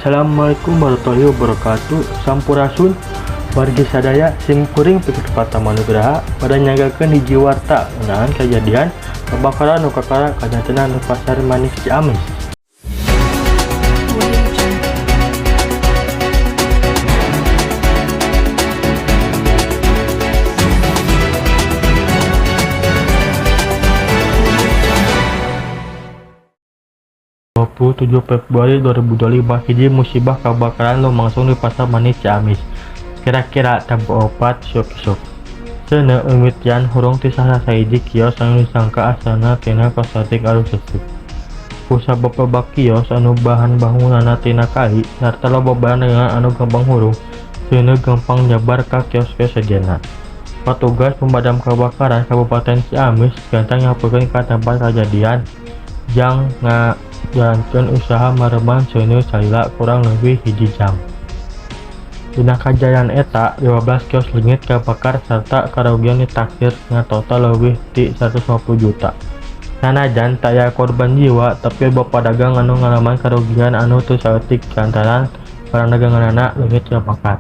Assalamualaikum warahmatullahi wabarakatuh. Sampurasun wargi sadaya. Simkuring Pikir Pratama Nugraha pada nyanggakeun hiji warta ngeunaan kejadian kebakaran nu kakara kajantenan di Pasar Manis Ciamis. Audio Jungle. 27 Februari 2025, hiji musibah kebakaran lumangsung di Pasar Manis Ciamis, kira-kira tempo 4 isuk-isuk. Seuneu mimitian hurung ti salah sahiji kios anu disangka asalna tina kosmetik anu seuseup. Kusabab loba kios anu bahan bangunanna tina kai sarta loba barang dagangan anu gampang hurung, seuneu gampang nyebar ka kios-kios sejenna. Patugas pemadam kebakaran Kabupaten Ciamis gancang nyamperkeun ka tempat kajadian jang ngajalankeun usaha mareuman seuneu salila kurang leuwih hiji jam. Dina kajadian eta, 15 kios leungit kabakar sarta karugian ditaksir ngatotal leuwih ti 150 juta. Sanajan teu aya korban jiwa, tapi loba padagang anu ngalaman karugian anu teu saeutik lantaran barang daganganna leungit kabakar.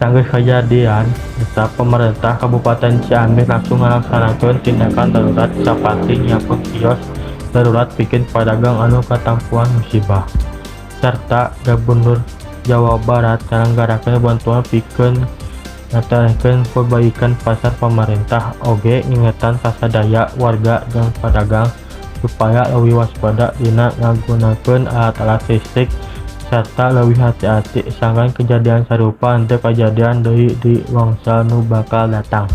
Sanggeus kajadian eta, Pemerintah Kabupaten Ciamis langsung ngalaksanakeun tindakan darurat saperti nyiapkeun kios darurat pikeun padagang anu katampuan musibah. Sarta Gubernur Jawa Barat nyalanggarakeun bantuan pikeun ngaterehkeun perbaikan pasar. Pamarentah oge ngingetan ka sadaya warga jeung padagang supaya leuwih waspada dina ngagunakeun alat-alat listrik sarta leuwih hati-hati sangkan kejadian sarupa henteu kajadian deui di wangsa nu bakal datang.